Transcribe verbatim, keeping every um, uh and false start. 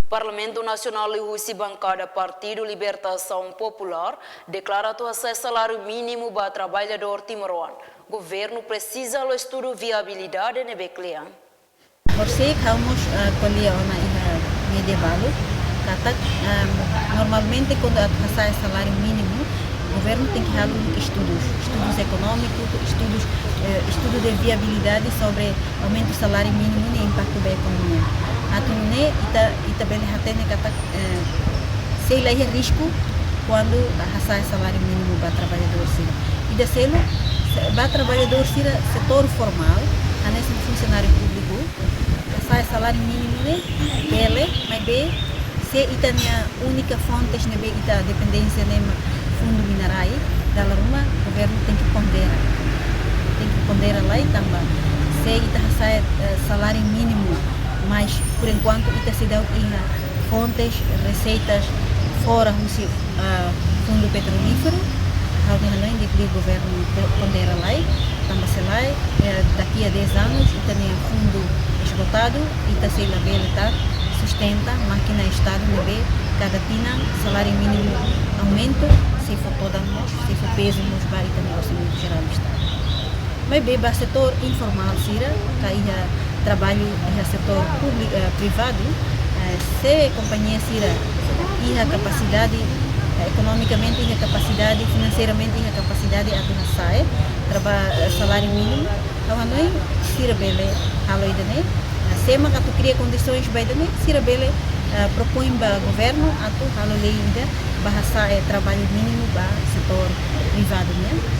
Parlamentu Nasionál liuhusi bankada Partidu Libertasaun Populár deklara atu hasa'e saláriu mínimu ba traballadór timoroan. Governu presiza halo estudu viabilidade ne'ebé kle'an. Horisehik ha'u mós, ah, ko'alia ona iha média balu katak, ah, normalmente kuandu atu hasa'e saláriu mínimu, governu tenke halo estudus, estudus ekonómiku, estudus, eh, estudu de viabilidade sobre aumentu saláriu mínimu nia impaktu ba ekonomia. Atu nune'e ita, ita bele hatene katak, eh, sei la iha risku kuandu hasa'e saláriu mínimu ba traballadór sira. Ida seluk, se-, ba traballadór sira setór formál, hanesan funsionáriu públiku, hasa'e saláriu mínimu ne'e bele, maibé se ita-nia únika fontes ne'ebé ita dependénsia ne'e mak fundu mina-rai, dala ruma governu tenke pondera. Tenke pondera lai tanba se ita hasa'e, eh, saláriu mínimu, mas por enkuantu ita seidauk iha fontes, reseitas fora husi, ah, fundu petrolíferu, ha'u hanoin di'ak liu governu pe-, pondera lai, tanba se lae, eh, daqui a dez anos, ita-nia fundu esgotadu, ita sei la bele tan sustenta mákina Estadu ne'ebé kada tinan saláriu mínimu aumenta, sei fó todan mós, sei fó pezu mós ba ita-nia orsamentu jerál Estadu. Maibé ba setór informál sira, ka iha traballu iha setór públiku, eh, privadu, eh, se kompañia sira iha kapasidade, eh, ekonomikamente iha kapasidade, finanseiramente iha kapasidade atu hasa'e traba-, eh, saláriu mínimu, ha'u hanoin sira bele halo ida-ne'e, eh, se mak atu kria kondisoens ba ida-ne'e, sira bele, eh, propoin ba governu atu halo lei ida ba hasa'e traballu mínimu ba setór privadu nian.